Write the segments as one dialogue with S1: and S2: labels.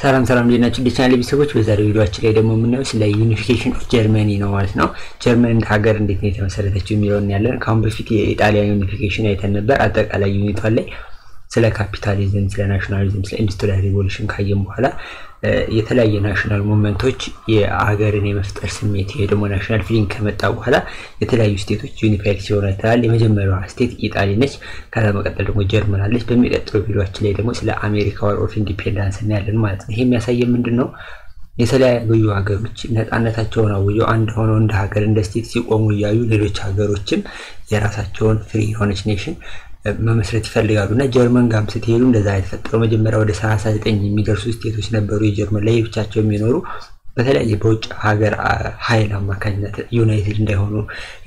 S1: ሰላም ሰላም፣ እንዴት ናችሁ? ቻናል ቤተሰቦች፣ በዛሬው ቪዲዮአችን ላይ ደግሞ የምናየው ስለ unification of Germany ነው ማለት ነው። ጀርመን እንደ ሀገር እንዴት ነው የተመሰረተችው የሚለውን ያለን። ከአሁን በፊት የኢጣሊያን unification አይተን ነበር። አጠቃላይ unit one ላይ ስለ ካፒታሊዝም፣ ስለ nationalism፣ ስለ industrial revolution ካየን በኋላ የተለያየ national movement ኦች የሀገርን የመፍጠር ስሜት፣ ይሄ ደግሞ national feeling ከመጣ በኋላ የተለያዩ state ኦች unified ሲሆኑ አይተናል። የመጀመሪያዋ state ኢጣሊ ነች። ከዛ መቀጠል ደግሞ ጀርመን አለች። በሚቀጥለው ቪዲዮአችን ላይ ደግሞ ስለ አሜሪካ War of Independence እናያለን ማለት ነው። ይሄ የሚያሳየን ምንድን ነው? የተለያዩ ሀገሮች ነፃነታቸውን አውጀው አንድ ሆነው እንደ ሀገር እንደ state ሲቆሙ እያዩ ሌሎች ሀገሮችም የራሳቸውን free የሆነች nation መመስረት ይፈልጋሉ። እና ጀርመን ጋርም ስትሄዱ እንደዛ የተፈጠረው መጀመሪያ ወደ 39 የሚደርሱ state ኦች ነበሩ የጀርመን ላይ ብቻቸው የሚኖሩ፣ በተለያየ በውጭ ሀገር ኃይል አማካኝነት united እንዳይሆኑ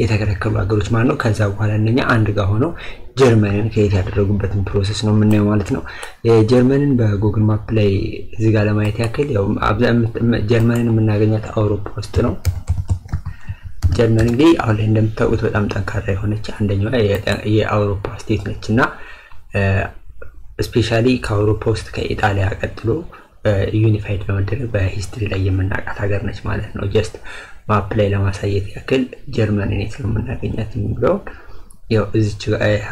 S1: የተከለከሉ ሀገሮች ማለት ነው። ከዛ በኋላ እነኛ አንድ ጋር ሆነው ጀርመንን create ያደረጉበትን process ነው የምናየው ማለት ነው። ጀርመንን በ Google Map ላይ እዚህ ጋር ለማየት ያክል ያው ጀርመንን የምናገኛት አውሮፓ ውስጥ ነው። ጀርመን እንግዲህ አሁን ላይ እንደምታውቁት በጣም ጠንካራ የሆነች አንደኛዋ የአውሮፓ state ነች እና especially ከአውሮፓ ውስጥ ከኢጣሊያ ቀጥሎ unified በመደረግ በ history ላይ የምናውቃት ሀገር ነች ማለት ነው። Just map ላይ ለማሳየት ያክል ጀርመን የት ነው የምናገኛት የሚለው ያው እዚች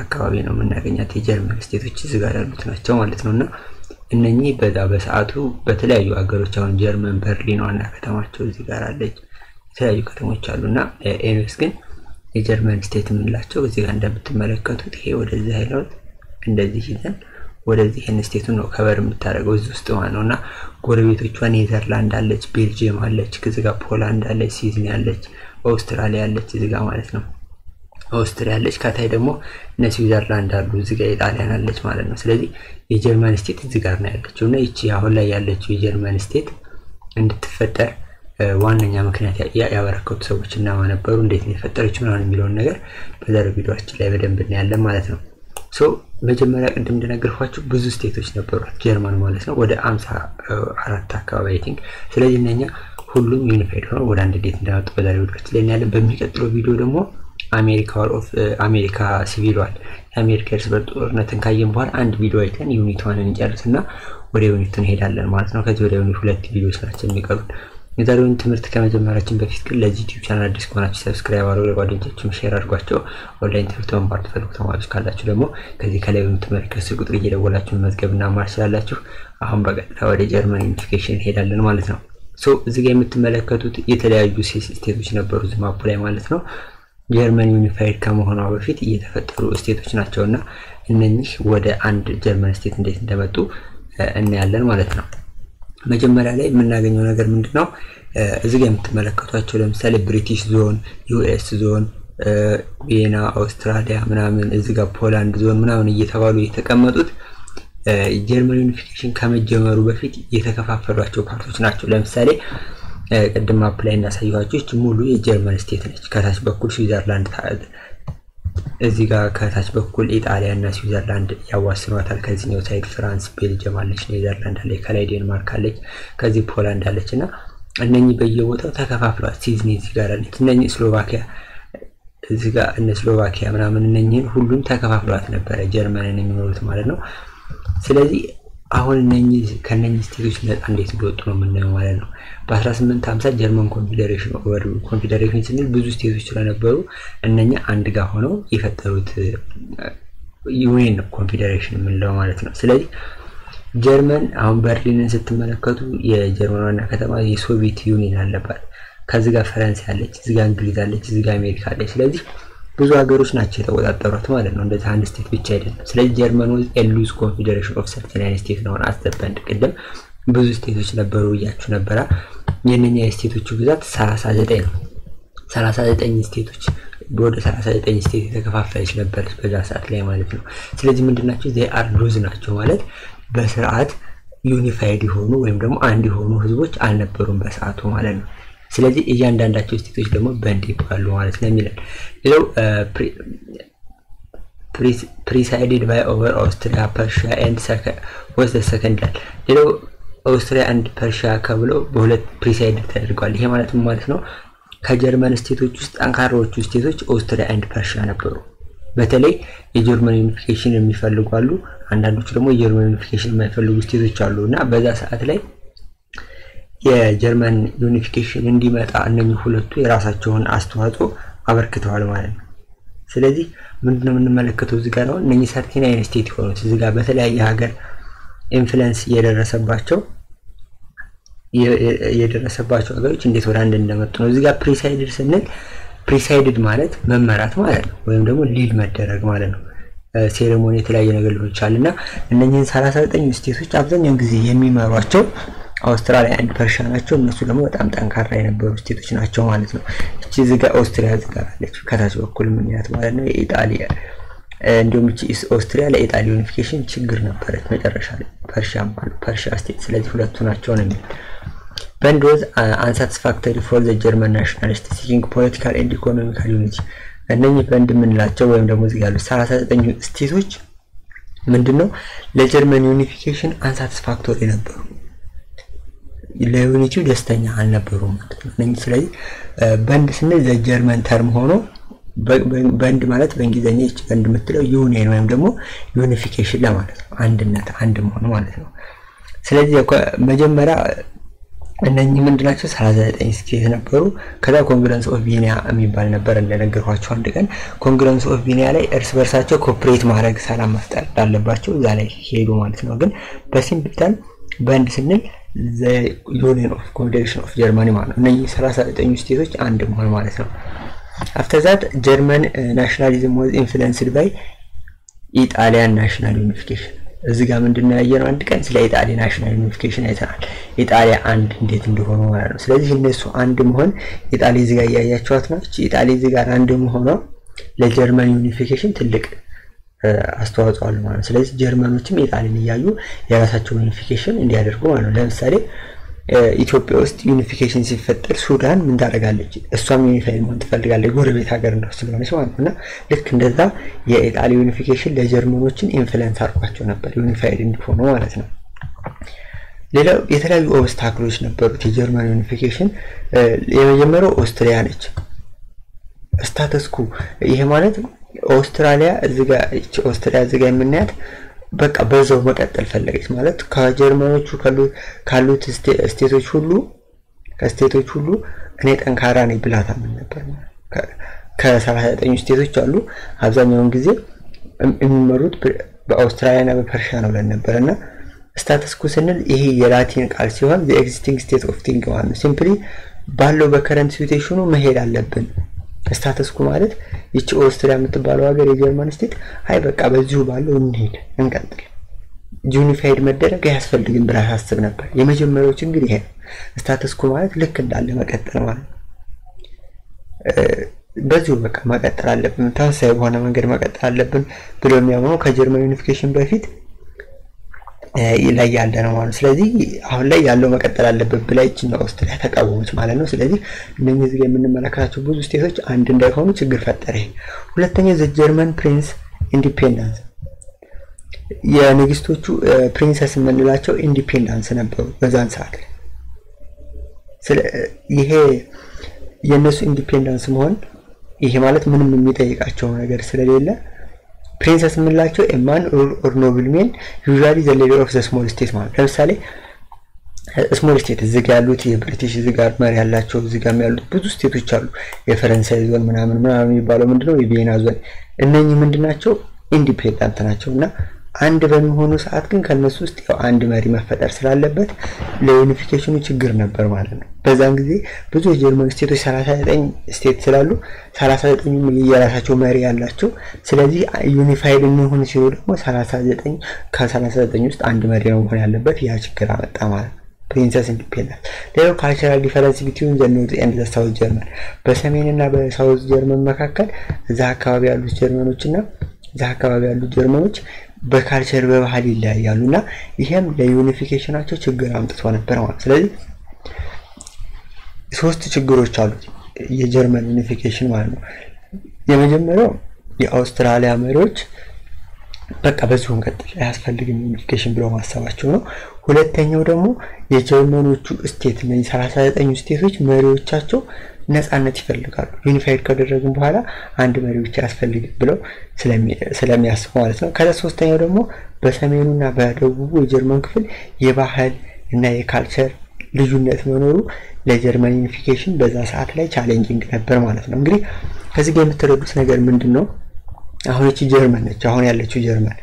S1: አካባቢ ነው የምናገኛት። የጀርመን state ኦች እዚህ ጋር ያሉት ናቸው ማለት ነው። እና እነኚህ በዛ በሰዓቱ በተለያዩ ሀገሮች አሁን ጀርመን በርሊን ዋና ከተማቸው እዚህ ጋር አለች። የተለያዩ ከተሞች አሉ። እና anyways ግን የጀርመን state የምንላቸው እዚህ ጋር እንደምትመለከቱት ይሄ ወደዚህ አይነት እንደዚህ ይዘን ወደዚህ ይህን state ኡን ነው cover የምታደርገው እዚህ ውስጥ ማለት ነው። እና ጎረቤቶቿ ኔዘርላንድ አለች፣ ቤልጅየም አለች፣ እዚህ ጋር ፖላንድ አለች፣ ሲዝኒ አለች፣ ኦስትራሊያ አለች እዚህ ጋር ማለት ነው። ኦስትሪያ አለች፣ ከታይ ደግሞ እነ ስዊዘርላንድ አሉ፣ እዚህ ጋር ኢጣሊያን አለች ማለት ነው። ስለዚህ የጀርመን state እዚህ ጋር ነው ያለችው። እና ይቺ አሁን ላይ ያለችው የጀርመን state እንድትፈጠር ዋነኛ ምክንያት ያበረከቱ ሰዎች እነማን ነበሩ፣ እንዴት ነው የፈጠረችው ምናምን የሚለውን ነገር በዛሬው ቪዲዮአችን ላይ በደንብ እናያለን ማለት ነው። So መጀመሪያ ቅድም እንደነገርኳችሁ ብዙ state ኦች ነበሯት ጀርመን ማለት ነው፣ ወደ 54 አካባቢ I think። ስለዚህ እነኛ ሁሉም unified ሆነው ወደ አንድ state እንደመጡ በዛሬው ቪዲዮአችን ላይ እናያለን። በሚቀጥለው ቪዲዮ ደግሞ አሜሪካ War of አሜሪካ Civil War፣ የአሜሪካ እርስ በርስ ጦርነትን ካየን በኋላ አንድ ቪዲዮ አይተን unit one ን እንጨርስና ወደ unit two እንሄዳለን ማለት ነው። ከዚህ ወደ unit ሁለት ቪዲዮዎች ናቸው የሚቀሩት። የዛሬውን ትምህርት ከመጀመራችን በፊት ግን ለዚህ YouTube channel አዲስ ከሆናችሁ subscribe አድርጉ፣ ለጓደኞቻችሁም share አድርጓቸው። ኦንላይን ትምህርት መማር ትፈልጉ ተማሪዎች ካላችሁ ደግሞ ከዚህ ከላይ በምትመለከቱት ስልክ ቁጥር እየደወላችሁ መመዝገብና መማር ትችላላችሁ። አሁን በቀጥታ ወደ ጀርመን unification እንሄዳለን ማለት ነው። So እዚህ ጋር የምትመለከቱት የተለያዩ state ኦች ነበሩ እዚህ map ኡ ላይ ማለት ነው። ጀርመን unified ከመሆኗ በፊት እየተፈጠሩ state ኦች ናቸው እና እነኚህ ወደ አንድ ጀርመን state እንዴት እንደመጡ እናያለን ማለት ነው። መጀመሪያ ላይ የምናገኘው ነገር ምንድን ነው? እዚህ ጋር የምትመለከቷቸው ለምሳሌ British zone፣ US zone፣ ቪየና፣ አውስትራሊያ ምናምን፣ እዚህ ጋር ፖላንድ ዞን ምናምን እየተባሉ የተቀመጡት ጀርመን unification ከመጀመሩ በፊት የተከፋፈሏቸው part ኦች ናቸው። ለምሳሌ ቅድም map ላይ እንዳሳየኋችሁ ሙሉ የጀርመን state ነች። ከታች በኩል ስዊዘርላንድ፣ እዚህ ጋር ከታች በኩል ኢጣሊያ እና ስዊዘርላንድ ያዋስኗታል። ከዚህኛው side ፍራንስ፣ ቤልጅየም አለች፣ ኔዘርላንድ አለች፣ ከላይ ዴንማርክ አለች፣ ከዚህ ፖላንድ አለች። እና እነኚህ በየቦታው ተከፋፍለዋል። ሲዝኒ እዚህ ጋር አለች። እነኚህ ስሎቫኪያ እዚህ ጋር እነ ስሎቫኪያ ምናምን እነኚህን ሁሉም ተከፋፍለዋት ነበረ ጀርመንን የሚኖሩት ማለት ነው። ስለዚህ አሁን እነኚህ ከነኚህ state ኦች ነፃ እንዴት እንደወጡ ነው የምናየው ማለት ነው። በ1850 ጀርመን ኮንፌዴሬሽን over ኮንፌዴሬሽን ስንል ብዙ state ኦች ስለነበሩ እነኛ አንድ ጋር ሆነው የፈጠሩት ዩኒየን ነው ኮንፌዴሬሽን የምንለው ማለት ነው። ስለዚህ ጀርመን አሁን በርሊንን ስትመለከቱ የጀርመን ዋና ከተማ የሶቪየት ዩኒየን አለባት። ከዚህ ጋር ፈረንሳይ አለች፣ እዚህ ጋር እንግሊዝ አለች፣ እዚህ ጋር አሜሪካ አለች። ስለዚህ ብዙ ሀገሮች ናቸው የተቆጣጠሯት ማለት ነው። እንደዚህ አንድ state ብቻ አይደለም። ስለዚህ ጀርመን was a loose confederation of 39 state ነው። አስበንድ ቅድም ብዙ state ኦች ነበሩ ብያችሁ ነበራ። የእነኛ የ state ኦቹ ብዛት 39 ነው። 39 state ኦች፣ ወደ 39 state የተከፋፈለች ነበረች በዛ ሰዓት ላይ ማለት ነው። ስለዚህ ምንድናቸው? They are loose ናቸው ማለት በስርዓት unified የሆኑ ወይም ደግሞ አንድ የሆኑ ህዝቦች አልነበሩም በሰዓቱ ማለት ነው። ስለዚህ እያንዳንዳቸው state ኦች ደግሞ በንድ ይባላሉ ማለት ነው የሚለን። ሌላው presided by over Austria, Prussia and was second ይላል። ሌላው ኦስትሪያ and ፐርሺያ ከብለው በሁለት presided ተደርገዋል። ይሄ ማለት ምን ማለት ነው? ከጀርመን state ኦች ውስጥ ጠንካራዎቹ state ኦች ኦስትሪያ and ፐርሺያ ነበሩ። በተለይ የጀርመን unification የሚፈልጉ አሉ። አንዳንዶቹ ደግሞ የጀርመን unification የማይፈልጉ state ኦች አሉ። እና በዛ ሰዓት ላይ የጀርመን unification እንዲመጣ እነኚህ ሁለቱ የራሳቸውን አስተዋጽኦ አበርክተዋል ማለት ነው። ስለዚህ ምንድነው የምንመለከተው እዚህ ጋር ነው፣ እነኚህ 39 state የሆኑት እዚህ ጋር በተለያየ ሀገር influence የደረሰባቸው ሀገሮች እንዴት ወደ አንድ እንደመጡ ነው። እዚህ ጋር presided ስንል presided ማለት መመራት ማለት ነው፣ ወይም ደግሞ lead መደረግ ማለት ነው። Ceremony የተለያየ ነገር ሊሆን ይችላል። እና እነኚህን 39 state ኦች አብዛኛውን ጊዜ የሚመሯቸው አውስትራሊያ and ፐርሺያ ናቸው። እነሱ ደግሞ በጣም ጠንካራ የነበሩ state ኦች ናቸው ማለት ነው። እቺ እዚህ ጋር ኦስትሪያ እዚህ ጋር አለች ከታች በኩል የምናያት ማለት ነው። የኢጣሊያ እንዲሁም እቺ ኦስትሪያ ለኢጣሊ unification ችግር ነበረች መጨረሻ ላይ፣ ፐርሺያም አሉ፣ ፐርሺያ state። ስለዚህ ሁለቱ ናቸው ነው የሚል። Bund was unsatisfactory for the German nationalist seeking political and economical unity። እነኚህ በንድ የምንላቸው ወይም ደግሞ እዚህ ያሉት 39 state ኦች ምንድነው ለጀርመን unification unsatisfactory ነበሩ። ለ unity ው ደስተኛ አልነበሩም ማለት ነው። እነኚህ ስለዚህ በንድ ስንል the German term ሆኖ በንድ ማለት በእንግሊዝኛ ይህች በንድ የምትለው ዩኒየን ወይም ደግሞ unification ለማለት ነው። አንድነት፣ አንድ መሆን ማለት ነው። ስለዚህ መጀመሪያ እነኚህ ምንድናቸው? 39 state ነበሩ። ከዛ Congress of Vienna የሚባል ነበር እንደነገርኳቸው አንድ ቀን። Congress of Vienna ላይ እርስ በርሳቸው cooperate ማድረግ፣ ሰላም መፍጠር እንዳለባቸው እዛ ላይ ሄዱ ማለት ነው። ግን በ simple term በንድ ስንል union of confederation of Germany ማለት ነው። እነኚህ 39 state ኦች አንድ መሆን ማለት ነው። After that, German nationalism was influenced by Italian national unification። እዚህ ጋር ምንድነው ያየነው? አንድ ቀን ስለ ኢጣሊ national unification አይተናል። ኢጣሊያ አንድ እንዴት እንደሆኑ ማለት ነው። ስለዚህ እነሱ አንድ መሆን፣ ኢጣሊ እዚህ ጋር እያያቸዋት ነው። እቺ ኢጣሊ እዚህ ጋር አንድ መሆኗ ለጀርመን unification ትልቅ አስተዋጽኦ አለው ማለት ነው። ስለዚህ ጀርመኖችም ኢጣሊን እያዩ የራሳቸውን unification እንዲያደርጉ ማለት ነው። ለምሳሌ ኢትዮጵያ ውስጥ unification ሲፈጠር ሱዳን ምን ታደርጋለች? እሷም unified መሆን ትፈልጋለች፣ ጎረቤት ሀገር ነው ስለሆነች ማለት ነው። እና ልክ እንደዛ የኢጣሊ unification ለጀርመኖችን influence አድርጓቸው ነበር unified እንዲሆኑ ማለት ነው። ሌላው የተለያዩ obstacle ኦች ነበሩት የጀርመን unification። የመጀመሪያው ኦስትሪያ ነች። Status quo፣ ይሄ ማለት ኦስትራሊያ እዚህ ጋር፣ እቺ ኦስትሪያ እዚህ ጋር የምናያት በቃ በዛው መቀጠል ፈለገች፣ ማለት ከጀርመኖቹ ካሉት state ኦች ሁሉ፣ ከ state ኦች ሁሉ እኔ ጠንካራ ነኝ ብላ ታምን ነበር ማለት። ከ39 state ኦች አሉ፣ አብዛኛውን ጊዜ የሚመሩት በአውስትራሊያ እና በፐርሺያ ነው ብለን ነበር። እና status quo ስንል ይሄ የላቲን ቃል ሲሆን existing state of thing ማለት ነው። Simply ባለው በ current situation ኑ መሄድ አለብን። Status quo ማለት ይቺ ኦስትሪያ የምትባለው ሀገር የጀርመን state አይ በቃ በዚሁ ባለው እንሄድ፣ እንቀጥል፣ unified መደረግ አያስፈልግም ብላ ታስብ ነበር። የመጀመሪያው ችግር ይሄ ነው። Status quo ማለት ልክ እንዳለ መቀጠል ማለት ነው። በዚሁ በቃ መቀጠል አለብን፣ ተመሳሳይ በሆነ መንገድ መቀጠል አለብን ብሎ የሚያምነው ከጀርመን unification በፊት ላይ ያለ ነው ማለት ነው። ስለዚህ አሁን ላይ ያለው መቀጠል አለበት ብላ ይችኛው ኦስትሪያ ተቃወመች ማለት ነው። ስለዚህ እነኚህ እዚህ የምንመለከታቸው ብዙ state ኦች አንድ እንዳይሆኑ ችግር ፈጠረ። ሁለተኛው the German prince independence፣ የንግስቶቹ princess የምንላቸው independence ነበሩ በዛን ሰዓት ላይ። ይሄ የእነሱ independence መሆን፣ ይሄ ማለት ምንም የሚጠይቃቸው ነገር ስለሌለ፣ princess የምንላቸው a man or noble man, usually the leader of the small state ማለት። ለምሳሌ small state እዚህ ጋ ያሉት የብሪቲሽ እዚህ ጋር መሪ ያላቸው፣ እዚህ ጋር ያሉት ብዙ state ኦች አሉ። የፈረንሳይ ዞን ምናምን ምናምን የሚባለው ምንድነው? የቪየና ዞን፣ እነኚህ ምንድናቸው? Independent ናቸው። እና አንድ በሚሆኑ ሰዓት ግን ከነሱ ውስጥ ያው አንድ መሪ መፈጠር ስላለበት ለ unification ኑ ችግር ነበር ማለት ነው። በዛን ጊዜ ብዙ የጀርመን state ኦች 39 state ስላሉ 39ኙም የራሳቸው መሪ ያላቸው። ስለዚህ unified እንሁን ሲሉ ደግሞ 39 ከ39 ውስጥ አንድ መሪ ነው መሆን ያለበት። ያ ችግር አመጣ ማለት ነው። Princess independence። ሌላው cultural difference between the North and the South German፣ በሰሜን እና በ South ጀርመን መካከል እዛ አካባቢ ያሉት ጀርመኖች እና እዛ አካባቢ ያሉት ጀርመኖች በ culture፣ በባህል ይለያያሉ እና ይሄም ለ unification ኣቸው ችግር አምጥቶ ነበር ማለት። ስለዚህ ሶስት ችግሮች አሉት የጀርመን unification ማለት ነው። የመጀመሪያው የአውስትራሊያ መሪዎች በቃ በዚሁ እንቀጥል፣ አያስፈልግም unification ብለው ማሰባቸው ነው። ሁለተኛው ደግሞ የጀርመኖቹ state፣ እነዚህ 39 state ኦች መሪዎቻቸው ነፃነት ይፈልጋሉ። Unified ካደረግን በኋላ አንድ መሪ ብቻ ያስፈልግም ብለው ስለሚያስቡ ማለት ነው። ከዛ ሶስተኛው ደግሞ በሰሜኑና በደቡቡ የጀርመን ክፍል የባህል እና የ culture ልዩነት መኖሩ ለጀርመን unification በዛ ሰዓት ላይ challenging ነበር ማለት ነው። እንግዲህ ከዚህ ጋር የምትረዱት ነገር ምንድን ነው? አሁን እቺ ጀርመን ነች። አሁን ያለችው ጀርመን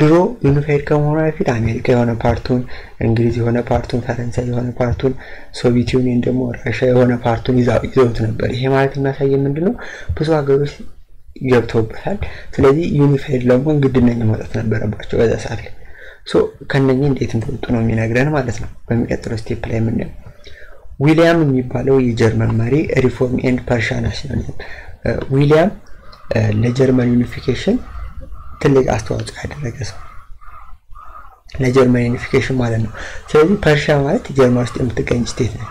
S1: ድሮ unified ከመሆኗ በፊት አሜሪካ የሆነ part ኡን፣ እንግሊዝ የሆነ part ኡን፣ ፈረንሳይ የሆነ part ኡን፣ ሶቪየት ዩኒየን ደግሞ ራሻ የሆነ part ኡን ይዘውት ነበር። ይሄ ማለት የሚያሳየ ምንድን ነው? ብዙ ሀገሮች ገብተውበታል። ስለዚህ unified ለመሆን ግድ እነኝህ መውጣት ነበረባቸው በዛ ሰዓት ላይ። So ከነኚህ እንዴት እንደወጡ ነው የሚነግረን ማለት ነው። በሚቀጥለው step ላይ የምናየው ዊሊያም የሚባለው የጀርመን መሪ reform and Prussia nationalism። ዊሊያም ለጀርመን unification ትልቅ አስተዋጽኦ ያደረገ ሰው፣ ለጀርመን unification ማለት ነው። ስለዚህ ፐርሻ ማለት ጀርመን ውስጥ የምትገኝ state ነች።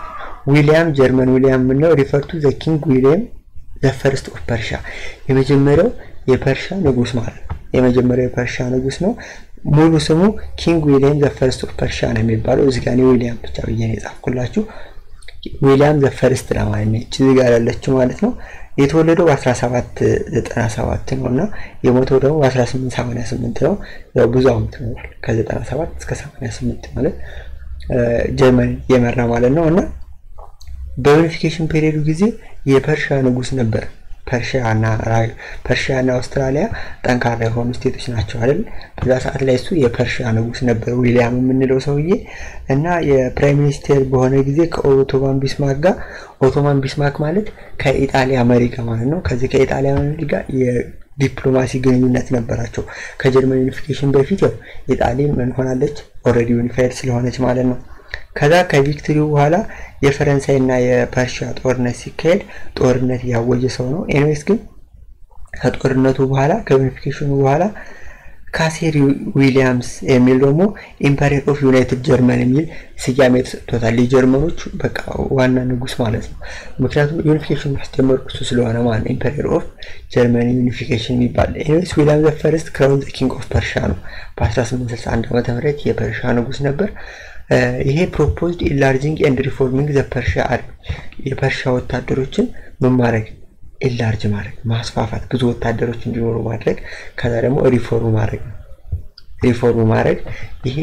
S1: ዊሊያም ጀርመን ዊሊያም የምንለው refer to the King William the First of Prussia፣ የመጀመሪያው የፐርሻ ንጉስ ማለት ነው። የመጀመሪያው የፐርሻ ንጉስ ነው። ሙሉ ስሙ King William the First of Prussia ነው የሚባለው። እዚህ ጋር እኔ ዊሊያም ብቻ ብዬ ነው የጻፍኩላችሁ። ዊሊያም the First ለማለት ነው። እዚህ ጋር ያለችው ማለት ነው። የተወለደው በ1797 ነው እና የሞተው ደግሞ በ1888 ነው። ያው ብዙ አመት ኖሯል። ከ97 እስከ 88 ማለት ጀርመን የመራ ማለት ነው። እና በ unification period ኡ ጊዜ የፐርሻ ንጉስ ነበር። ፐርሺያና አውስትራሊያ ጠንካራ የሆኑ state ኦች ናቸው አይደል? በዛ ሰዓት ላይ እሱ የፐርሺያ ንጉስ ነበር ዊሊያም የምንለው ሰውዬ። እና የ prime minister በሆነ ጊዜ ከኦቶማን ቢስማርክ ጋር፣ ኦቶማን ቢስማርክ ማለት ከኢጣሊያ መሪ ጋር ማለት ነው። ከዚህ ከኢጣሊያ መሪ ጋር የዲፕሎማሲ ግንኙነት ነበራቸው። ከጀርመን unification በፊት ያው ኢጣሊ ምን ሆናለች? Already unified ስለሆነች ማለት ነው። ከዛ ከ victory ው በኋላ የፈረንሳይና የፐርሺያ ጦርነት ሲካሄድ ጦርነት ያወጀ ሰው ነው። Anyways ግን ከጦርነቱ በኋላ፣ ከ unification ኑ በኋላ Kaiser ዊሊያምስ የሚል ደግሞ Emperor of United German የሚል ስያሜ ተሰጥቶታል። የጀርመኖች በቃ ዋና ንጉስ ማለት ነው። ምክንያቱም unification ማስጀመሩ እሱ ስለሆነ ማለት ነው። Emperor of German unification የሚባል። Anyways William the First crown the King of Prussia ነው። በ1861 ዓ.ም. የፐርሻ ንጉስ ነበር። ይሄ proposed enlarging and reforming the Prussia army፣ የፐርሻ ወታደሮችን ምን ማድረግ? Enlarge ማድረግ፣ ማስፋፋት፣ ብዙ ወታደሮች እንዲኖሩ ማድረግ፣ ከዛ ደግሞ ሪፎርም ማድረግ ነው። ሪፎርም ማድረግ ይሄ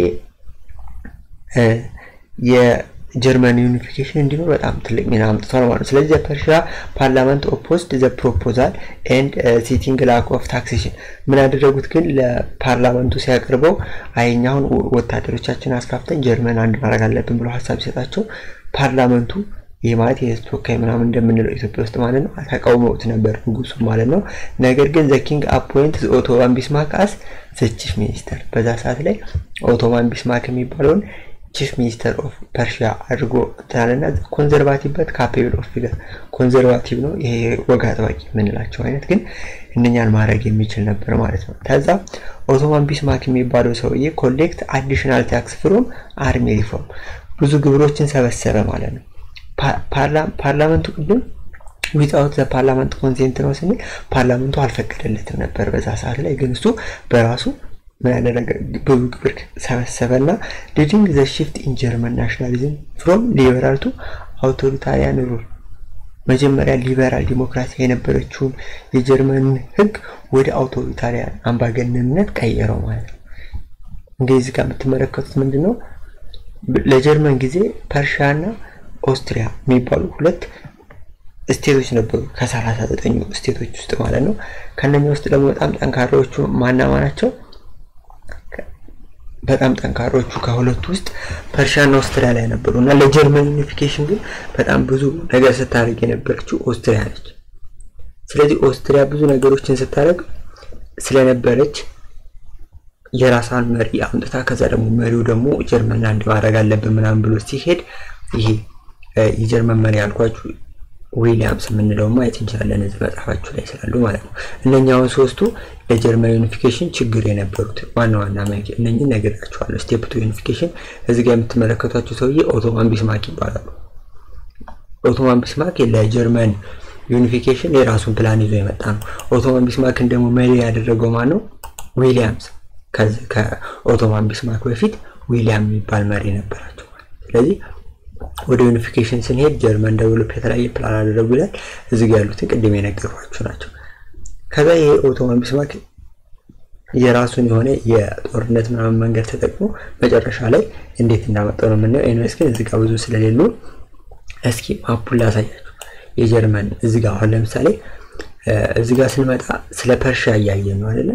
S1: የጀርመን unification እንዲኖር በጣም ትልቅ ሚና አምጥቷል ማለት ነው። ስለዚህ Prussia parliament opposed the proposal and citing lack of taxation። ምን ያደረጉት ግን ለ parliament ኡ ሲያቀርበው አይ እኛ አሁን ወታደሮቻችን አስፋፍተን ጀርመን አንድ ማድረግ አለብን ብሎ ሀሳብ ሲሰጣቸው parliament ኡ፣ ይህ ማለት የህዝብ ተወካይ ምናምን እንደምንለው ኢትዮጵያ ውስጥ ማለት ነው፣ ተቃውመውት ነበር ንጉሱ ማለት ነው። ነገር ግን the king appoint Otto von Bismarck as the chief minister። በዛ ሰዓት ላይ ኦቶማን ቢስማርክ የሚባለውን chief minister of Prussia አድርጎ ትናልና conservative but capable of figure፣ conservative ነው ይሄ ወግ አጥባቂ የምንላቸው አይነት፣ ግን እነኛን ማድረግ የሚችል ነበር ማለት ነው። ከዛ ኦቶማን ቢስማርክ የሚባለው ሰውዬ collect additional tax from army reform፣ ብዙ ግብሮችን ሰበሰበ ማለት ነው። Parliament ኡ ቅድም without the parliament consent ነው ስንል parliament ኡ አልፈቀደለትም ነበር በዛ ሰዓት ላይ፣ ግን እሱ በራሱ ምን ያደረገ? ብዙ ግብር ሰበሰበና leading the shift in German nationalism from liberal to authoritarian rule። መጀመሪያ ሊበራል ዲሞክራሲ የነበረችውን የጀርመን ሕግ ወደ authoritarian አምባገነንነት ቀየረው ማለት ነው። እንግዲህ እዚህ ጋር የምትመለከቱት ምንድን ነው? ለጀርመን ጊዜ ፐርሺያና ኦስትሪያ የሚባሉ ሁለት state ኦች ነበሩ ከ39ኙ state ኦች ውስጥ ማለት ነው። ከእነኛ ውስጥ ደግሞ በጣም ጠንካራዎቹ ማናማ ናቸው? በጣም ጠንካሮቹ ከሁለቱ ውስጥ ፐርሺያና ኦስትሪያ ላይ ነበሩ። እና ለጀርመን unification ግን በጣም ብዙ ነገር ስታደርግ የነበረችው ኦስትሪያ ነች። ስለዚህ ኦስትሪያ ብዙ ነገሮችን ስታደርግ ስለነበረች የራሷን መሪ አምጥታ ከዛ ደግሞ መሪው ደግሞ ጀርመን አንድ ማድረግ አለብን ምናምን ብሎ ሲሄድ ይሄ የጀርመን መሪ ያልኳችሁ ዊሊያምስ የምንለው ማየት እንችላለን እዚህ መጽሐፋችሁ ላይ ስላሉ ማለት ነው። እነኛውን ሶስቱ ለጀርመን unification ችግር የነበሩት ዋና ዋና እነኝን ነግራችኋለሁ። Step to unification እዚህ ጋር የምትመለከቷቸው ሰውዬ ኦቶማን ቢስማርክ ይባላሉ። ኦቶማን ቢስማርክ ለጀርመን unification የራሱን ፕላን ይዞ የመጣ ነው። ኦቶማን ቢስማርክን ደግሞ መሪ ያደረገው ማን ነው? ዊሊያምስ። ከዚህ ከኦቶማን ቢስማርክ በፊት ዊሊያም የሚባል መሪ ነበራቸው። ስለዚህ ወደ unification ስንሄድ ጀርመን develop የተለያየ ፕላን አደረጉ ይላል። እዚህ ጋር ያሉትን ቅድም የነገርኳችሁ ናቸው። ከዛ ይሄ ኦቶማን ቢስማርክ የራሱን የሆነ የጦርነት ምናምን መንገድ ተጠቅሞ መጨረሻ ላይ እንዴት እንዳመጣው ነው የምናየው። Anyways ግን እዚህ ጋር ብዙ ስለሌሉ እስኪ map ኡን ላሳያችሁ። የጀርመን እዚህ ጋር አሁን ለምሳሌ እዚህ ጋር ስንመጣ ስለ ፐርሻ እያየን ነው አይደለ?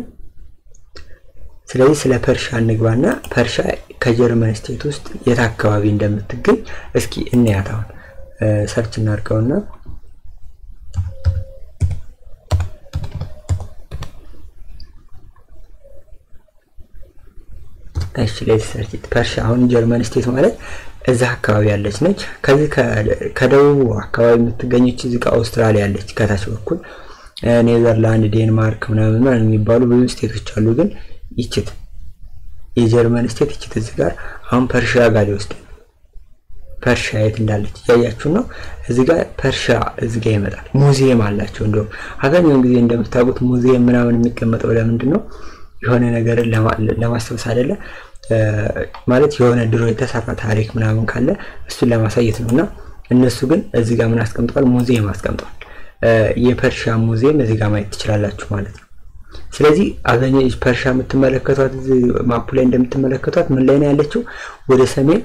S1: ስለዚህ ስለ ፐርሻ እንግባና ፐርሻ ከጀርመን state ውስጥ የት አካባቢ እንደምትገኝ እስኪ እንያት። አሁን search እናድርገውና እሺ let's search ፐርሻ። አሁን ጀርመን state ማለት እዛ አካባቢ ያለች ነች። ከዚህ ከደቡቡ አካባቢ የምትገኘች እዚህ ጋር አውስትራሊያ ያለች፣ ከታች በኩል ኔዘርላንድ፣ ዴንማርክ ምናምን ምናምን የሚባሉ ብዙ state ኦች አሉ። ግን ይችት የጀርመን state ይችት እዚህ ጋር አሁን ፐርሺያ ጋር ሊወስድ ፐርሺያ የት እንዳለች እያያችሁ ነው። እዚህ ጋር ፐርሺያ እዚህ ጋር ይመጣል። ሙዚየም አላቸው። እንደውም አብዛኛውን ጊዜ እንደምታውቁት ሙዚየም ምናምን የሚቀመጠው ለምንድን ነው? የሆነ ነገርን ለማስታወስ አይደለ? ማለት የሆነ ድሮ የተሰራ ታሪክ ምናምን ካለ እሱን ለማሳየት ነው። እና እነሱ ግን እዚህ ጋር ምን አስቀምጠዋል? ሙዚየም አስቀምጠዋል። የፐርሺያ ሙዚየም እዚህ ጋር ማየት ትችላላችሁ ማለት ነው። ስለዚህ አብዛኛው ፐርሺያ የምትመለከቷት map ኡ ላይ እንደምትመለከቷት ምን ላይ ነው ያለችው? ወደ ሰሜን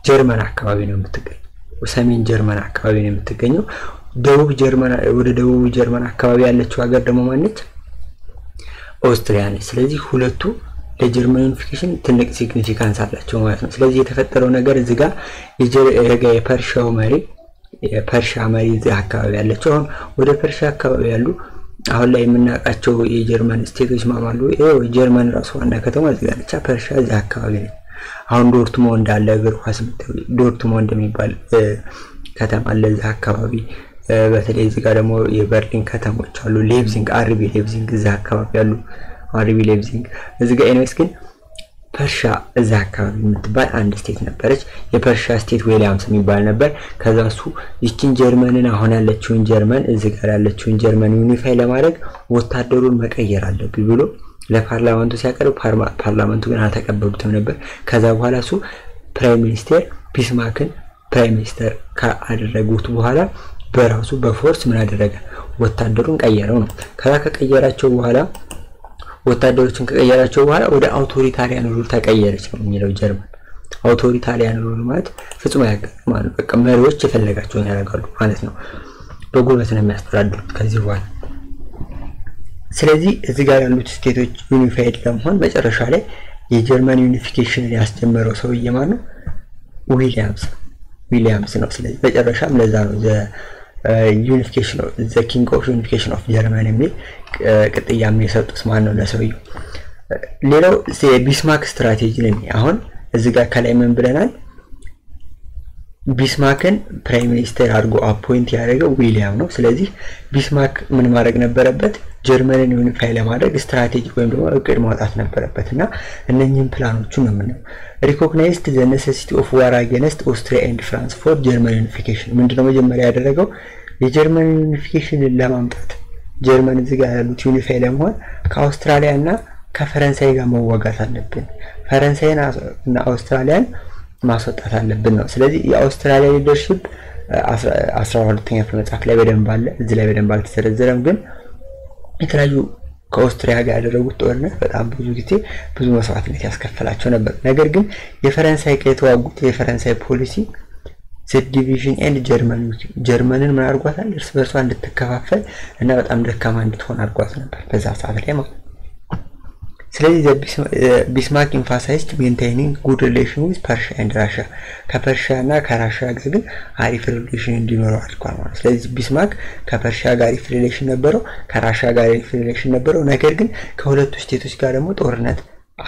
S1: ጀርመን አካባቢ ነው የምትገኘው። ሰሜን ጀርመን አካባቢ ነው የምትገኘው። ደቡብ ጀርመን፣ ወደ ደቡብ ጀርመን አካባቢ ያለችው ሀገር ደግሞ ማነች? ኦስትሪያ ነች። ስለዚህ ሁለቱ ለጀርመን unification ትልቅ significance አላቸው ማለት ነው። ስለዚህ የተፈጠረው ነገር እዚህ ጋር የፐርሺያው መሪ፣ የፐርሺያ መሪ እዚህ አካባቢ ያለችው፣ አሁን ወደ ፐርሺያ አካባቢ ያሉ አሁን ላይ የምናውቃቸው የጀርመን state ኦች ማማሉ፣ ይኸው ጀርመን ራሱ ዋና ከተማ እዚህ ጋር ነች። ፐርሺያ እዚህ አካባቢ ነች። አሁን ዶርትሞንድ አለ፣ እግር ኳስ ዶርትሞንድ የሚባል ከተማ አለ እዚህ አካባቢ። በተለይ እዚህ ጋር ደግሞ የበርሊን ከተሞች አሉ። ሌፕዚንግ፣ አርቢ ሌፕዚንግ እዚህ አካባቢ አሉ። አርቢ ሌፕዚንግ እዚህ ጋር። Anyways ግን ፐርሻ እዛ አካባቢ የምትባል አንድ state ነበረች። የፐርሻ state ዊሊያምስ የሚባል ነበር። ከዛ እሱ ይችን ጀርመንን፣ አሁን ያለችውን ጀርመን፣ እዚህ ጋር ያለችውን ጀርመን unify ለማድረግ ወታደሩን መቀየር አለብኝ ብሎ ለ parliament ኡ ሲያቀርብ parliament ኡ ግን አልተቀበሉትም ነበር። ከዛ በኋላ እሱ prime minister ቢስማርክን prime minister ካደረጉት በኋላ በራሱ በ force ምን አደረገ? ወታደሩን ቀየረው ነው። ከዛ ከቀየራቸው በኋላ፣ ወታደሮችን ከቀየራቸው በኋላ ወደ authoritarian rule ተቀየረች ነው የሚለው ጀርመን። Authoritarian rule ማለት ፍጹም አያገባም ማለት ነው። በቃ መሪዎች የፈለጋቸውን ያደርጋሉ ማለት ነው። በጉልበት ነው የሚያስተዳድሩት ከዚህ በኋላ። ስለዚህ እዚህ ጋር ያሉት state ኦች unified ለመሆን መጨረሻ ላይ የጀርመን unification ን ያስጀመረው ሰውዬ ማን ነው? ዊሊያምስ ዊሊያምስ ነው። ስለዚህ መጨረሻም ለዛ ነው the unification, the king of unification of German የሚል ቅጥያም የሰጡት ማን ነው ለሰውየው። ሌላው የቢስማርክ ስትራቴጂ ነው። አሁን እዚህ ጋር ከላይ ምን ብለናል? ቢስማርክን prime minister አድርጎ appoint ያደረገው ዊሊያም ነው። ስለዚህ ቢስማርክ ምን ማድረግ ነበረበት? ጀርመንን unify ለማድረግ ስትራቴጂ ወይም ደግሞ እቅድ ማውጣት ነበረበት እና እነኚህን ፕላኖቹን ነው የምናየው። Recognized the necessity of war against Austria and France for German unification። ምንድነው መጀመሪያ ያደረገው? የጀርመን unification ን ለማምጣት፣ ጀርመን እዚህ ጋር ያሉት unify ለመሆን ከአውስትራሊያ እና ከፈረንሳይ ጋር መዋጋት አለብን፣ ፈረንሳይን እና አውስትራሊያን ማስወጣት አለብን ነው። ስለዚህ የአውስትራሊያ leadership 12ኛ ክፍል መጽሐፍ ላይ በደንብ አለ። እዚህ ላይ በደንብ አልተዘረዘረም፣ ግን የተለያዩ ከኦስትሪያ ጋር ያደረጉት ጦርነት በጣም ብዙ ጊዜ ብዙ መስዋዕትነት ያስከፈላቸው ነበር። ነገር ግን የፈረንሳይ ጋር የተዋጉት የፈረንሳይ ፖሊሲ the division and German፣ ጀርመንን ምን አድርጓታል? እርስ በርሷ እንድትከፋፈል እና በጣም ደካማ እንድትሆን አድርጓት ነበር በዛ ሰዓት ላይ ማለት ነው። ስለዚህ ቢስማርክ emphasized maintaining good relation with Prussia and Russia። ከፐርሺያ እና ከራሽያ ጋር ግን አሪፍ relation እንዲኖረው አድርጓል ማለት ነው። ስለዚህ ቢስማርክ ከፐርሺያ ጋር አሪፍ relation ነበረው፣ ከራሽያ ጋር አሪፍ relation ነበረው። ነገር ግን ከሁለቱ state ኦች ጋር ደግሞ ጦርነት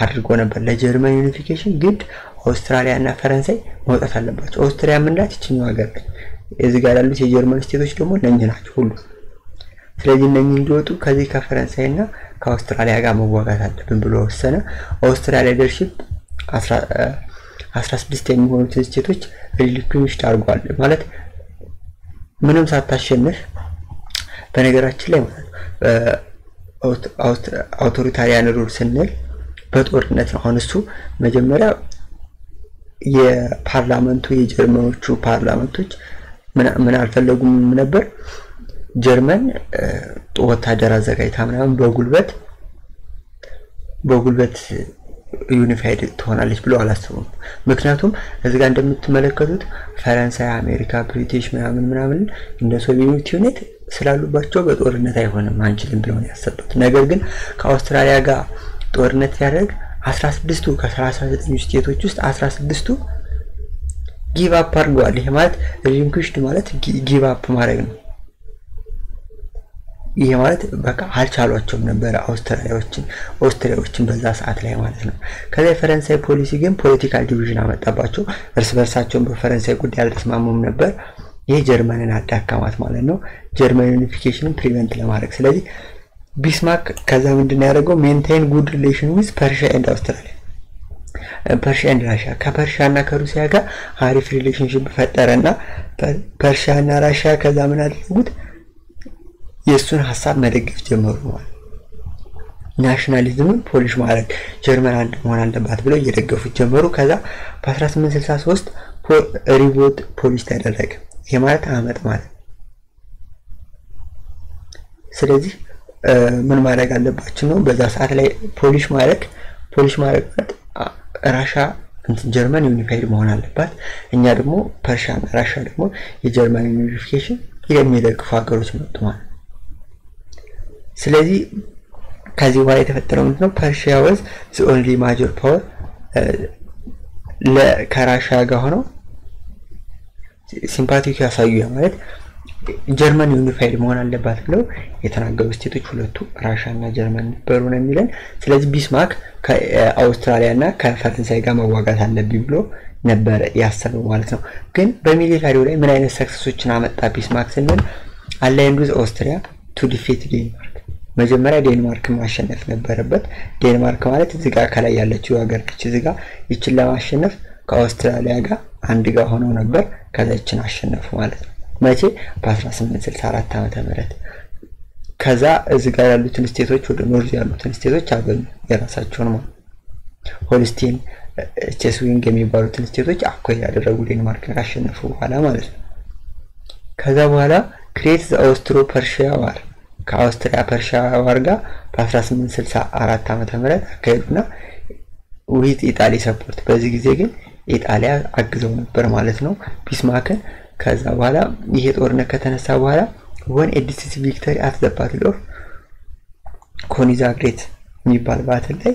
S1: አድርጎ ነበር። ለጀርመን unification ግድ አውስትራሊያ እና ፈረንሳይ መውጣት አለባቸው። ኦስትሪያ የምንላት ይችኛው ሀገር ነች። እዚህ ጋር ያሉት የጀርመን state ኦች ደግሞ እነኚህ ናቸው ሁሉ። ስለዚህ እነኚህ እንዲወጡ ከዚህ ከፈረንሳይ እና ከአውስትራሊያ ጋር መዋጋት አለብን ብሎ ወሰነ። ኦስትሪያ leadership 16 የሚሆኑትን state ኦች relinquished አድርጓል፣ ማለት ምንም ሳታሸንፍ። በነገራችን ላይ ማለት authoritarian rule ስንል በጦርነት ነው። አሁን እሱ መጀመሪያ የ parliament ኡ፣ የጀርመኖቹ parliament ኦች ምን አልፈለጉም ነበር፣ ጀርመን ወታደር አዘጋጅታ ምናምን በጉልበት በጉልበት unified ትሆናለች ብሎ አላሰቡም። ምክንያቱም እዚህ ጋር እንደምትመለከቱት ፈረንሳይ፣ አሜሪካ፣ ብሪቲሽ ምናምን ምናምን እንደ Soviet Union ስላሉባቸው በጦርነት አይሆንም አንችልም ብለው ነው ያሰቡት። ነገር ግን ከአውስትራሊያ ጋር ጦርነት ሲያደርግ 16ቱ ከ39 state ኦች ውስጥ 16ቱ give up አድርገዋል። ይሄ ማለት relinquished ማለት give up ማድረግ ነው። ይሄ ማለት በቃ አልቻሏቸውም ነበረ ኦስትሪያዎችን በዛ ሰዓት ላይ ማለት ነው። ከዛ የፈረንሳይ ፖሊሲ ግን political division አመጣባቸው። እርስ በርሳቸውን በፈረንሳይ ጉዳይ አልተስማሙም ነበር። ይህ ጀርመንን አዳከማት ማለት ነው። ጀርመን unification ን prevent ለማድረግ። ስለዚህ ቢስማርክ ከዛ ምንድን ያደረገው? Maintain good relation with Prussia and Australia, Prussia and Russia። ከፐርሺያ እና ከሩሲያ ጋር አሪፍ relationship ፈጠረ እና ፐርሺያ እና ራሽያ ከዛ ምን አደረጉት? የእሱን ሀሳብ መደገፍ ጀመሩ ማለት nationalism ን polish ማድረግ፣ ጀርመን አንድ መሆን አለባት ብለው እየደገፉት ጀመሩ። ከዛ በ1863 revolt Polish ተደረገ። ይሄ ማለት አመፅ ማለት። ስለዚህ ምን ማድረግ አለባቸው ነው በዛ ሰዓት ላይ polish ማድረግ ማለት ራሻ እንትን ጀርመን unified መሆን አለባት። እኛ ደግሞ ፐርሺያ እና ራሻ ደግሞ የጀርመን unification የሚደግፉ ሀገሮች መጡ ማለት። ስለዚህ ከዚህ በኋላ የተፈጠረው ምንድነው? Prussia was the only major power ከራሻ ጋር ሆነው sympathetic ያሳዩ፣ ማለት ጀርመን unified መሆን አለባት ብለው የተናገሩ state ኦች ሁለቱ ራሻ እና ጀርመን ነበሩ ነው የሚለን። ስለዚህ ቢስማርክ ከአውስትራሊያ እና ከፈረንሳይ ጋር መዋጋት አለብኝ ብሎ ነበረ ያሰበው ማለት ነው። ግን በ military ው ላይ ምን አይነት success ኦችን አመጣ ቢስማርክ ስንል aligned with Austria to defeat Denmark። መጀመሪያ ዴንማርክን ማሸነፍ ነበረበት። ዴንማርክ ማለት እዚህ ጋር ከላይ ያለችው ሀገር ነች። እዚህ ጋር ይችን ለማሸነፍ ከአውስትራሊያ ጋር አንድ ጋር ሆነው ነበር። ከዛ ይችን አሸነፉ ማለት ነው። መቼ? በ1864 ዓመተ ምህረት። ከዛ እዚህ ጋር ያሉትን state ኦች፣ ወደ north ያሉትን state ኦች አገኙ የራሳቸውን ማለት ሆልስቲን፣ ቼስዊንግ የሚባሉትን state ኦች acquire ያደረጉ ዴንማርክን ካሸነፉ በኋላ ማለት ነው። ከዛ በኋላ create the Austro Prussia War። ከአውስትሪያ Prussia War ጋር በ1864 ዓመተ ምህረት አካሄዱና with Italy support። በዚህ ጊዜ ግን ኢጣሊያ አግዘው ነበር ማለት ነው ቢስማርክን። ከዛ በኋላ ይሄ ጦርነት ከተነሳ በኋላ won a decisive victory at the Battle of Königgrätz የሚባል battle ላይ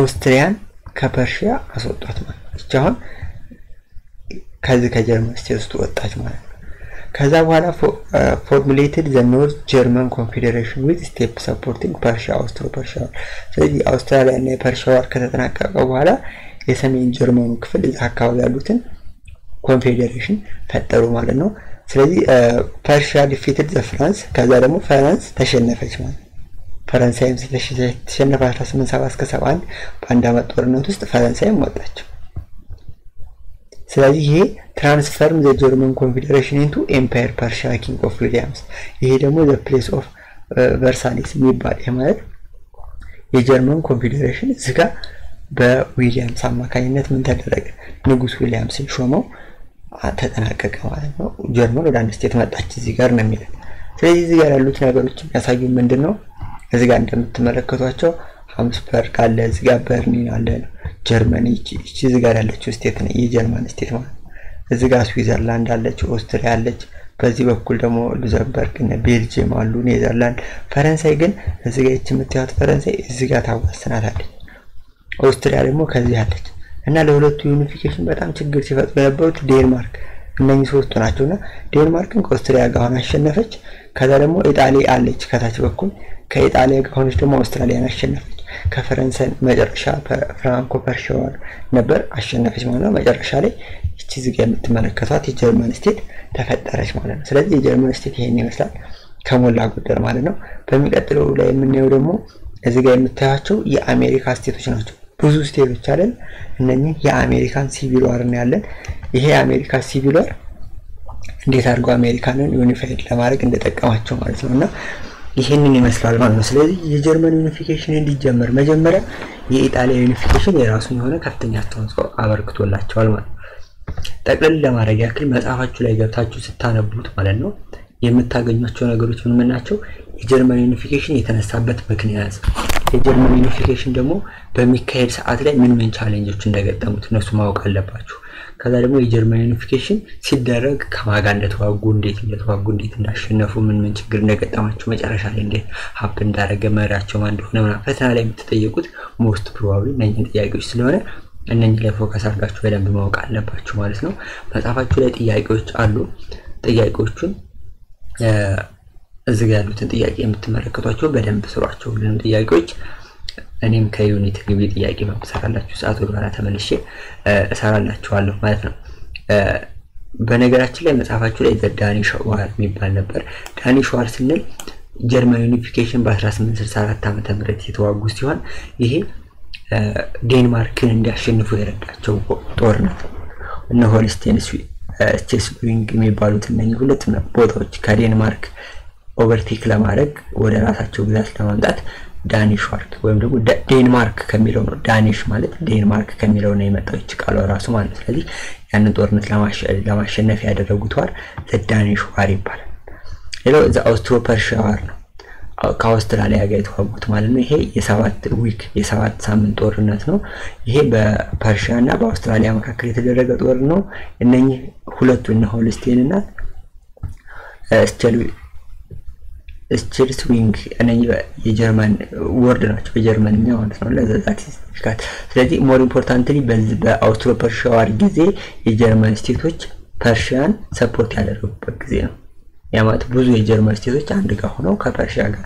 S1: ኦስትሪያን ከፐርሺያ አስወጧት ማለት ነው። አሁን ከዚህ ከጀርመን state ውስጥ ወጣች ማለት ነው። ከዛ በኋላ formulated the North German Confederation with state supporting Prussia Austro Prussia። ስለዚህ አውስትራሊያ እና የፐርሺያ war ከተጠናቀቀ በኋላ የሰሜን ጀርመኑ ክፍል እዛ አካባቢ ያሉትን ኮንፌዴሬሽን ፈጠሩ ማለት ነው። ስለዚህ Prussia defeated the France። ከዛ ደግሞ France ተሸነፈች ማለት ነው። ፈረንሳይም ተሸነፈ 1870 እስከ 71 በአንድ ዓመት ጦርነት ውስጥ ፈረንሳይም ወጣች። ስለዚህ ይሄ transform the German Confederation into Empire Prussia King of Williams። ይሄ ደግሞ the Peace of Versailles የሚባል፣ ይሄ ማለት የጀርመን ኮንፌዴሬሽን እዚህ ጋር በዊሊያምስ አማካኝነት ምን ተደረገ? ንጉስ ዊሊያምስን ሾመው ተጠናቀቀ ማለት ነው። ጀርመን ወደ አንድ state መጣች እዚህ ጋር ነው የሚለው። ስለዚህ እዚህ ጋር ያሉት ነገሮች የሚያሳዩ ምንድን ነው? እዚህ ጋር እንደምትመለከቷቸው ሃምስበርግ አለ፣ እዚህ ጋር በርሊን አለ፣ ጀርመኒ ይቺ እዚህ ጋር ያለችው state ነው የጀርመን state ማለት ነው። እዚህ ጋር ስዊዘርላንድ አለች፣ ኦስትሪያ አለች። በዚህ በኩል ደግሞ ሉዘምበርግ እና ቤልጅየም አሉ፣ ኔዘርላንድ። ፈረንሳይ ግን እዚህ ጋር ይቺ የምታዩት ፈረንሳይ እዚህ ጋር ታዋስናታለች። ኦስትሪያ ደግሞ ከዚህ አለች እና ለሁለቱ unification በጣም ችግር ሲፈጥሩ የነበሩት ዴንማርክ እነኚህ ሶስቱ ናቸው። እና ዴንማርክን ከኦስትሪያ ጋር ሆና አሸነፈች። ከዛ ደግሞ ኢጣሊ አለች ከታች በኩል፣ ከኢጣሊያ ጋር ሆነች ደግሞ አውስትራሊያን አሸነፈች። ከፈረንሳይ መጨረሻ Franco Prussia War ነበር፣ አሸነፈች ማለት ነው። መጨረሻ ላይ ይቺ እዚህ ጋር የምትመለከቷት የጀርመን state ተፈጠረች ማለት ነው። ስለዚህ የጀርመን state ይሄን ይመስላል ከሞላ ጎደል ማለት ነው። በሚቀጥለው ላይ የምናየው ደግሞ እዚህ ጋር የምታያቸው የአሜሪካ state ኦች ናቸው። ብዙ state ኦች አለን። እነኚህ የአሜሪካን civil war ያለን። ይሄ የአሜሪካ civil war እንዴት አድርገው አሜሪካንን unified ለማድረግ እንደጠቀማቸው ማለት ነው እና ይህንን ይመስላል ማለት ነው። ስለዚህ የጀርመን unification እንዲጀመር መጀመሪያ የኢጣሊያ unification የራሱን የሆነ ከፍተኛ አስተዋጽኦ አበርክቶላቸዋል ማለት ነው። ጠቅለል ለማድረግ ያክል መጽሐፋችሁ ላይ ገብታችሁ ስታነቡት ማለት ነው የምታገኟቸው ነገሮች ምን ምን ናቸው? የጀርመን unification የተነሳበት ምክንያት፣ የጀርመን unification ደግሞ በሚካሄድ ሰዓት ላይ ምን ምን challenge ኦች እንደገጠሙት እነሱ ማወቅ አለባችሁ። ከዛ ደግሞ የጀርመን unification ሲደረግ ከማን ጋር እንደተዋጉ፣ እንዴት እንደተዋጉ፣ እንዴት እንዳሸነፉ፣ ምን ምን ችግር እንደገጠማቸው፣ መጨረሻ ላይ እንዴት happen እንዳደረገ፣ መሪያቸው ማን እንደሆነ ምናምን ፈተና ላይ የምትጠየቁት most probably እነኝህን ጥያቄዎች ስለሆነ እነኝህ ላይ focus አድርጋችሁ በደንብ ማወቅ አለባችሁ ማለት ነው። መጽሐፋችሁ ላይ ጥያቄዎች አሉ። ጥያቄዎቹን እዚህ ጋር ያሉትን ጥያቄ የምትመለከቷቸው በደንብ ስሯቸው። ሁሉንም ጥያቄዎች እኔም ከ unit ግቢ ጥያቄ በምሰራላችሁ ሰዓት ወደኋላ ተመልሼ እሰራላችኋለሁ ማለት ነው። በነገራችን ላይ መጽሐፋችሁ ላይ Danish War የሚባል ነበር። Danish War ስንል ጀርመን unification በ1864 ዓመተ ምህረት የተዋጉ ሲሆን ይሄ ዴንማርክን እንዲያሸንፉ የረዳቸው ጦርነት ነው። እነ ሆልስቴን ስቼስዊንግ የሚባሉት እነኚህ ሁለት ቦታዎች ከዴንማርክ overtake ለማድረግ ወደ ራሳቸው ግዛት ለማምጣት Danish War ወይም ደግሞ ዴንማርክ ከሚለው ነው። Danish ማለት ዴንማርክ ከሚለው ነው የመጣው ይች ቃሏ ራሱ ማለት ነው። ስለዚህ ያንን ጦርነት ለማሸነፍ ያደረጉት war Danish War ይባላል። ሌላው the Austro Prussia War ነው። ከአውስትራሊያ ጋር የተዋጉት ማለት ነው። ይሄ የ7 week የ7 ሳምንት ጦርነት ነው። ይሄ በፐርሺያ እና በአውስትራሊያ መካከል የተደረገ ጦርነት ነው። እነኚህ ሁለቱ እነ ሆልስቴን እና ስቼልስዊንግ እነኚህ የጀርመን word ናቸው በጀርመንኛ ማለት ነው። ለዛ difficult። ስለዚህ more importantly በዚህ በ Austro Prussia War ጊዜ የጀርመን state ኦች ፐርሺያን support ያደረጉበት ጊዜ ነው። ያ ማለት ብዙ የጀርመን state ኦች አንድ ጋር ሆነው ከፐርሺያ ጋር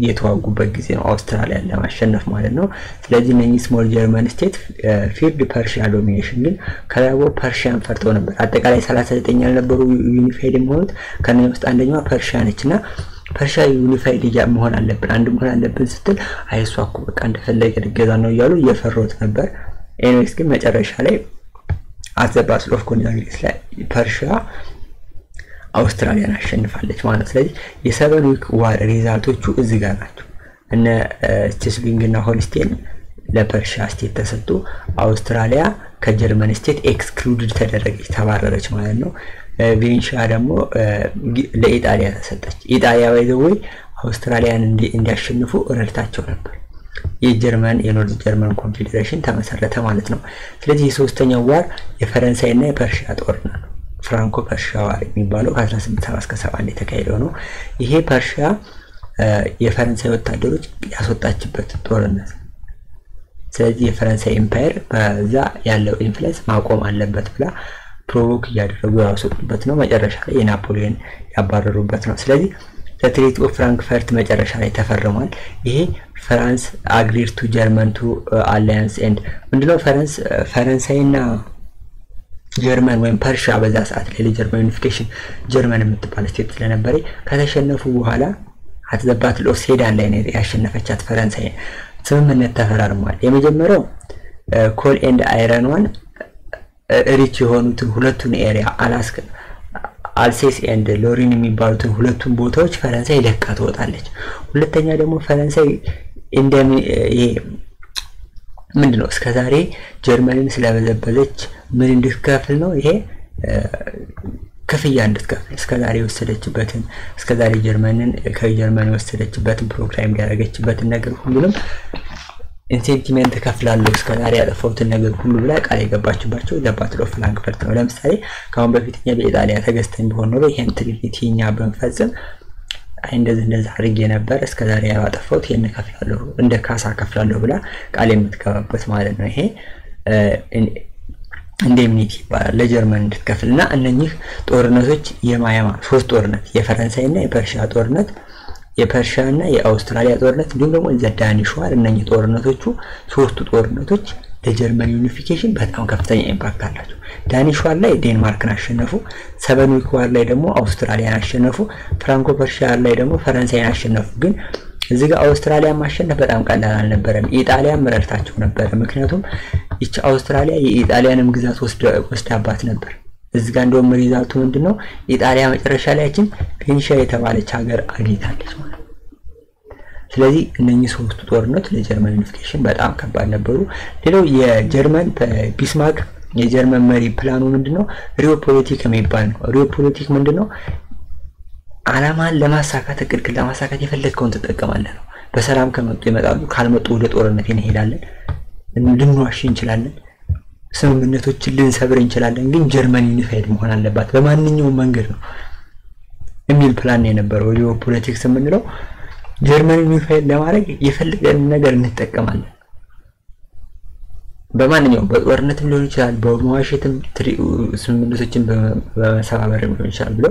S1: የተዋጉበት ጊዜ ነው፣ አውስትራሊያን ለማሸነፍ ማለት ነው። ስለዚህ እነኚህ small German state feared Prussia domination ግን ከላቦ ፐርሺያን ፈርተው ነበር። አጠቃላይ 39 ያልነበሩ unified የሚሆኑት ከነዚህ ውስጥ አንደኛዋ ፐርሺያ ነች እና ፐርሺያ unified መሆን አለብን አንድ መሆን አለብን ስትል አይ እሷ እኮ በቃ እንደፈለገ ልገዛ ነው እያሉ እየፈሩት ነበር። Anyways ግን መጨረሻ ላይ at the Battle of Königgrätz ላይ ፐርሺያ አውስትራሊያን አሸንፋለች ማለት ነው። ስለዚህ የ Seven Week War result ኦቹ እዚህ ጋር ናቸው። እነ ስቼስዊንግ እና ሆልስቴን ለፐርሺያ state ተሰጡ። አውስትራሊያ ከጀርመን state excluded ተደረገች፣ ተባረረች ማለት ነው። ቬንሺያ ደግሞ ለኢጣሊያ ተሰጠች። ኢጣሊያ by the way አውስትራሊያን እንዲያሸንፉ ረድታቸው ነበር። የጀርመን የ North German Confederation ተመሰረተ ማለት ነው። ስለዚህ የሶስተኛው war የፈረንሳይና የፐርሺያ ጦርነት ነው። Franco Prussia War የሚባለው ከ1870 እስከ 71 የተካሄደው ነው። ይሄ ፐርሺያ የፈረንሳይ ወታደሮች ያስወጣችበት ጦርነት ነው። ስለዚህ የፈረንሳይ empire በዛ ያለው influence ማቆም አለበት ብላ provoke እያደረጉ ያስወጡበት ነው። መጨረሻ ላይ የናፖሊዮን ያባረሩበት ነው። ስለዚህ Treaty of Frankfurt መጨረሻ ላይ ተፈርሟል። ይሄ France agreed to German to alliance and ምንድነው ፈረንሳይና ጀርመን ወይም ፐርሺያ በዛ ሰዓት ላይ ለጀርመን unification ጀርመን የምትባል state ስለነበረ ከተሸነፉ በኋላ at the Battle of Sedan ላይ ነው ያሸነፈቻት ፈረንሳይ። ስምምነት ተፈራርመዋል። የመጀመሪያው coal and iron ዋን rich የሆኑትን ሁለቱን area አላስክ Alsace and Lorraine የሚባሉትን ሁለቱን ቦታዎች ፈረንሳይ ለቃ ትወጣለች። ሁለተኛ ደግሞ ፈረንሳይ ይሄ ምንድነው እስከዛሬ ጀርመንን ስለበዘበዘች ምን እንድትከፍል ነው? ይሄ ክፍያ እንድትከፍል እስከዛሬ የወሰደችበትን እስከዛሬ ጀርመንን ከጀርመን የወሰደችበትን ፕሮግራም ያደረገችበትን ነገር ሁሉንም indemnity እከፍላለሁ እስከዛሬ ያጠፋሁትን ነገር ሁሉ ብላ ቃል የገባችባቸው ለ Battle of Frankfurt ነው። ለምሳሌ ከአሁን በፊት እኛ በኢጣሊያ ተገዝተን ቢሆን ኖሮ ይሄን treaty እኛ ብንፈጽም አይ እንደዚህ እንደዚህ አድርጌ ነበር እስከዛሬ ያጠፋሁት ይሄን እከፍላለሁ እንደ ካሳ እከፍላለሁ ብላ ቃል የምትገባበት ማለት ነው። ይሄ indemnity ይባላል ለጀርመን እንድትከፍልና እነኚህ ጦርነቶች የማያማ ሶስት ጦርነት የፈረንሳይና የፐርሺያ ጦርነት የፐርሺያና የአውስትራሊያ ጦርነት እንዲሁም ደግሞ the Danish War እነኚህ ጦርነቶቹ ሶስቱ ጦርነቶች ለጀርመን unification በጣም ከፍተኛ impact አላቸው። Danish War ላይ ዴንማርክን አሸነፉ። Seven Week War ላይ ደግሞ አውስትራሊያን አሸነፉ። Franco Prussia ላይ ደግሞ ፈረንሳይን አሸነፉ። ግን እዚህ ጋር አውስትራሊያን ማሸነፍ በጣም ቀላል አልነበረም። ኢጣሊያን ረድታቸው ነበረ። ምክንያቱም ይቺ አውስትራሊያ የኢጣሊያንም ግዛት ወስዳባት ነበር። እዚህ ጋር እንደውም result ኡ ምንድነው? ኢጣሊያ መጨረሻ ላይ ያችን ቬኒሺያ የተባለች ሀገር አግኝታለች ማለት ነው። ስለዚህ እነኚህ ሶስቱ ጦርነት ለጀርመን unification በጣም ከባድ ነበሩ። ሌላው የጀርመን ቢስማርክ የጀርመን መሪ ፕላኑ ምንድነው? Realpolitik የሚባል ነው። Realpolitik ምንድነው? አላማን ለማሳካት እቅድህን ለማሳካት የፈለግከውን ትጠቀማለህ ነው። በሰላም ከመጡ ይመጣሉ፣ ካልመጡ ወደ ጦርነት እንሄዳለን። ልንዋሽ እንችላለን፣ ስምምነቶችን ልንሰብር እንችላለን፣ ግን ጀርመን unified መሆን አለባት በማንኛውም መንገድ ነው የሚል ፕላን የነበረው። Real politics የምንለው ጀርመን unified ለማድረግ የፈለገን ነገር እንጠቀማለን። በማንኛውም በጦርነትም ሊሆን ይችላል፣ በመዋሸትም ስምምነቶችን በመሰባበርም ሊሆን ይችላል ብሎ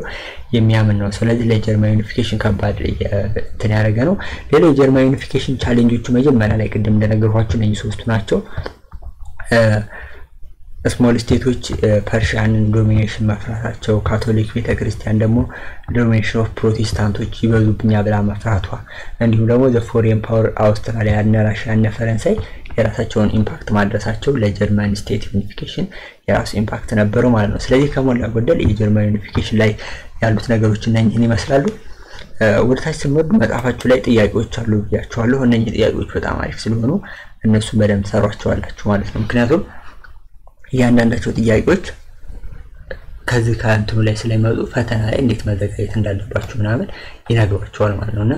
S1: የሚያምን ነው። ስለዚህ ለጀርመን unification ከባድ እንትን ያደረገ ነው። ሌላው የጀርመን unification challenge ኦቹ መጀመሪያ ላይ ቅድም እንደነገርኳችሁ እነኚህ ሶስቱ ናቸው። Small state ኦች Persian ን domination መፍራታቸው፣ ካቶሊክ ቤተክርስቲያን ደግሞ domination of ፕሮቴስታንቶች ይበዙብኛል ብላ መፍራቷ፣ እንዲሁም ደግሞ the foreign power አውስትራሊያ እና ራሽያ እና ፈረንሳይ የራሳቸውን impact ማድረሳቸው ለጀርመን state unification የራሱ impact ነበረው ማለት ነው። ስለዚህ ከሞላ ጎደል የጀርመን unification ላይ ያሉት ነገሮች እነኝህን ይመስላሉ። ወደታች ስንወርድ መጽሐፋችሁ ላይ ጥያቄዎች አሉ ብያችኋለሁ። እነኚህ ጥያቄዎች በጣም አሪፍ ስለሆኑ እነሱን በደንብ ሰሯቸዋላችሁ ማለት ነው። ምክንያቱም እያንዳንዳቸው ጥያቄዎች ከዚህ ከእንትኑ ላይ ስለሚመጡ ፈተና ላይ እንዴት መዘጋጀት እንዳለባችሁ ምናምን ይነግሯቸዋል ማለት ነው። እና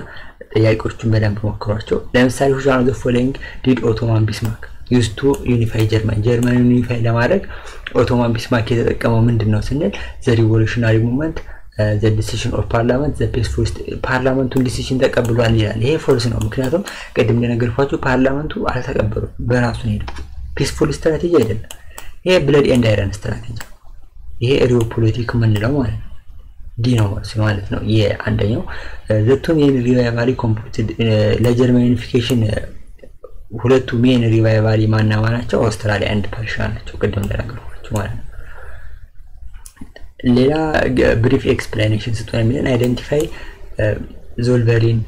S1: ጥያቄዎቹን በደንብ ሞክሯቸው። ለምሳሌ which one of the following did Otto von Bismarck use to unify German? ጀርመን unify ለማድረግ ኦቶ ቫን ቢስማርክ የተጠቀመው ምንድን ነው ስንል the revolutionary movement፣ the decision of parliament፣ the peaceful። Parliament ኡን decision ተቀብሏል ይላል። ይሄ false ነው። ምክንያቱም ቅድም እንደነገርኳችሁ parliament ኡ አልተቀበሉም፣ በራሱ ነው ሄደው። Peaceful strategy አይደለም። ይሄ blood and iron strategy፣ ይሄ real politic የምንለው ማለት ነው። D ነው መልሱ ማለት ነው። ይሄ አንደኛው። The two main rivalry competed ለጀርመን unification ሁለቱ main rivalry ማና ናቸው? አውስትራሊያ and Persia ናቸው፣ ቅድም እንደነገርኳችሁ ማለት ነው። ሌላ brief explanation ስጡ የሚለን identify Zollverein፣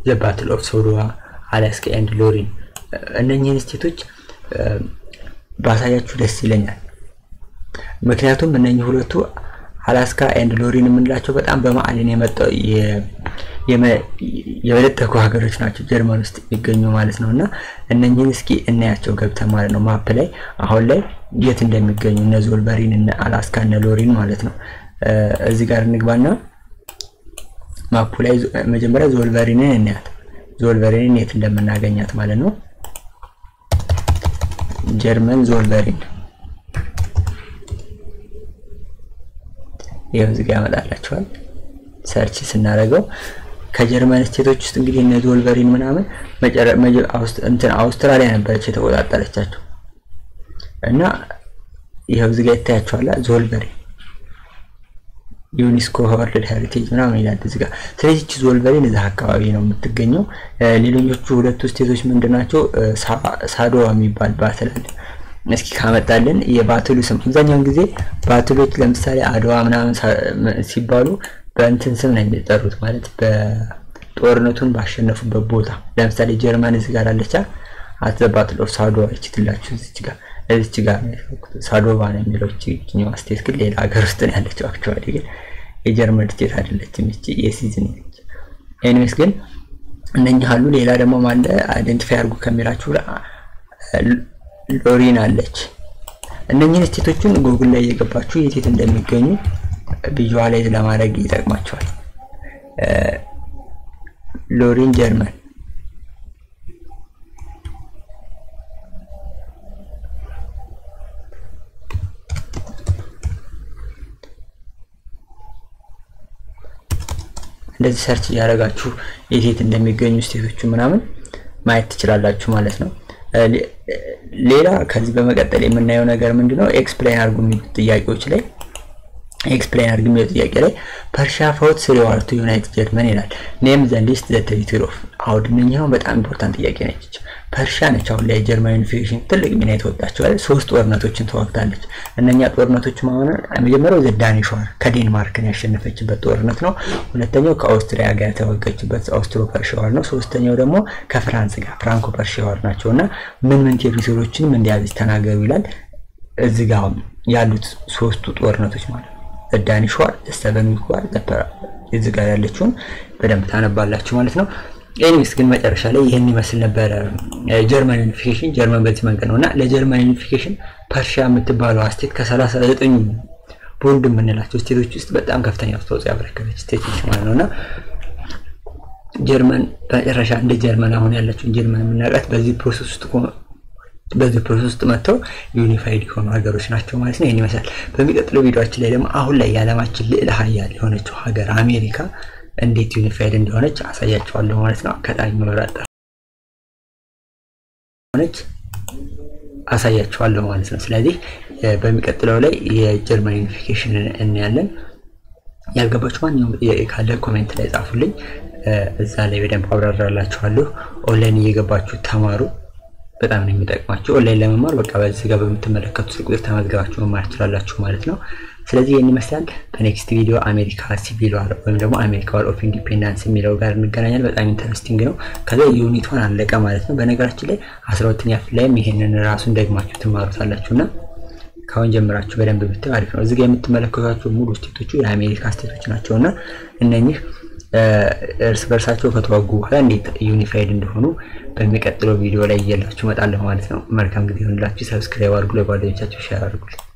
S1: the Battle of Sadowa፣ Alaska and Lorraine። እነኚህን state ኦች ባሳያችሁ ደስ ይለኛል። ምክንያቱም እነኚህ ሁለቱ አላስካ and Lorraine የምንላቸው በጣም በማዕድን የመጣው የበለጠጉ ሀገሮች ናቸው፣ ጀርመን ውስጥ የሚገኙ ማለት ነው። እና እነኚህን እስኪ እናያቸው ገብተን ማለት ነው map ላይ አሁን ላይ የት እንደሚገኙ እነ Zollverein፣ እነ አላስካ፣ እነ Lorraine ማለት ነው። እዚህ ጋር እንግባና map ኡ ላይ መጀመሪያ Zollverein ን እናያት። Zollverein ን የት እንደምናገኛት ማለት ነው። ጀርመን Zollverein ይኸው እዚህ ጋር ያመጣላችኋል። Search ስናደርገው ከጀርመን state ኦች ውስጥ እንግዲህ እነ Zollverein ምናምን እንትን አውስትራሊያ ነበረች የተቆጣጠረቻቸው እና ይኸው እዚህ ጋር ይታያቸዋል። Zollverein UNESCO World Heritage ምናምን ይላል እዚህ ጋር። ስለዚህ እቺ Zollverein እዛ አካባቢ ነው የምትገኘው። ሌሎኞቹ ሁለቱ state ኦች ምንድናቸው? ሳዶዋ የሚባል battle አለ። እስኪ ካመጣልን የ battle ኡ ስም። አብዛኛውን ጊዜ battle ኦች ለምሳሌ አድዋ ምናምን ሲባሉ በእንትን ስም ነው የሚጠሩት፣ ማለት በጦርነቱን ባሸነፉበት ቦታ። ለምሳሌ ጀርመን እዚህ ጋር አለቻ at the Battle of Sadowa ይችትላችሁ እዚች ጋር ሳዶቫ ነው የሚለው። እቺኛዋ state ግን ሌላ ሀገር ውስጥ ነው ያለችው። Actually ግን የጀርመን state አይደለችም። እቺ የሲዝን ነች። Anyways ግን እነኚህ አሉ። ሌላ ደግሞ ማለ identify አድርጉ ከሚላችሁ Lorraine አለች። እነኚህን state ኦችን ጉግል ላይ እየገባችሁ የት የት እንደሚገኙ visualize ለማድረግ ይጠቅማቸዋል። Lorraine ጀርመን እንደዚህ search እያደረጋችሁ የት የት እንደሚገኙ state ኦቹ ምናምን ማየት ትችላላችሁ ማለት ነው። ሌላ ከዚህ በመቀጠል የምናየው ነገር ምንድነው? Explain አድርጉ የሚሉት ጥያቄዎች ላይ፣ explain አድርጉ የሚሉት ጥያቄ ላይ Prussia fought three war to unite German ይላል። Name the list the territory of አውድ። እነኚህ በጣም important ጥያቄ ነች። Prussia ነች አሁን ላይ የጀርመን unification ትልቅ ሚና የተወጣቸው አይደል? ሶስት ጦርነቶችን ተዋግታለች። እነኛ ጦርነቶች ማለት መጀመሪያው the Danish War ከዴንማርክን ያሸነፈችበት ጦርነት ነው። ሁለተኛው ከኦስትሪያ ጋር የተዋጋችበት Austro Prussia War ነው። ሶስተኛው ደግሞ ከ France ጋር Franco Prussia War ናቸው። እና ምን ምን territory ዎችን ምን እንደያዘች ተናገሩ ይላል። እዚህ ጋር ያሉት ሶስቱ ጦርነቶች ማለት ነው። Danish War፣ Seven Week War እዚህ ጋር ያለችውን በደንብ ታነባላችሁ ማለት ነው። Anyways ግን መጨረሻ ላይ ይህን ይመስል ነበረ ጀርመን unification። ጀርመን በዚህ መንገድ ነው እና ለጀርመን unification Prussia የምትባለው state ከ39 ቦንድ የምንላቸው state ኦች ውስጥ በጣም ከፍተኛ አስተዋጽኦ ያበረከተች state ነች ማለት ነው። እና ጀርመን በመጨረሻ እንደ ጀርመን አሁን ያለችውን ጀርመን የምናውቃት በዚህ process ውስጥ መጥተው unified የሆኑ ሀገሮች ናቸው ማለት ነው። ይህን ይመስላል። በሚቀጥለው ቪዲዮአችን ላይ ደግሞ አሁን ላይ የዓለማችን ልዕለ ሀያል የሆነችው ሀገር አሜሪካ እንዴት unified እንደሆነች አሳያችኋለሁ ማለት ነው። አጋጣሚ መብራት ሆነች አሳያችኋለሁ ማለት ነው። ስለዚህ በሚቀጥለው ላይ የጀርመን unification እናያለን። ያልገባችሁ ማንኛውም ጥያቄ ካለ comment ላይ ጻፉልኝ። እዛ ላይ በደንብ አብራራላችኋለሁ። ኦንላይን እየገባችሁ ተማሩ። በጣም ነው የሚጠቅማችሁ። ኦንላይን ለመማር በቃ በዚህ ጋር በምትመለከቱት ቁጥር ተመዝግባችሁ መማር ትችላላችሁ ማለት ነው። ስለዚህ ይህን ይመስላል። በ next ቪዲዮ አሜሪካ civil war ወይም ደግሞ አሜሪካ war of independence የሚለው ጋር እንገናኛለን። በጣም interesting ነው። ከዛ unit one አለቀ ማለት ነው። በነገራችን ላይ 12ኛ ክፍል ላይም ይሄንን ራሱን ደግማችሁ ትማሩታላችሁ እና ካሁን ጀምራችሁ በደንብ ብታዩ አሪፍ ነው። እዚህ ጋር የምትመለከቷቸው ሙሉ state ኦቹ የአሜሪካ state ኦች ናቸውና እነኚህ እርስ በርሳቸው ከተዋጉ በኋላ እንዴት unified እንደሆኑ በሚቀጥለው ቪዲዮ ላይ ይዤላችሁ እመጣለሁ ማለት ነው። መልካም ጊዜ ይሁንላችሁ። Subscribe አድርጉ፣ ለጓደኞቻችሁ share አድርጉልኝ።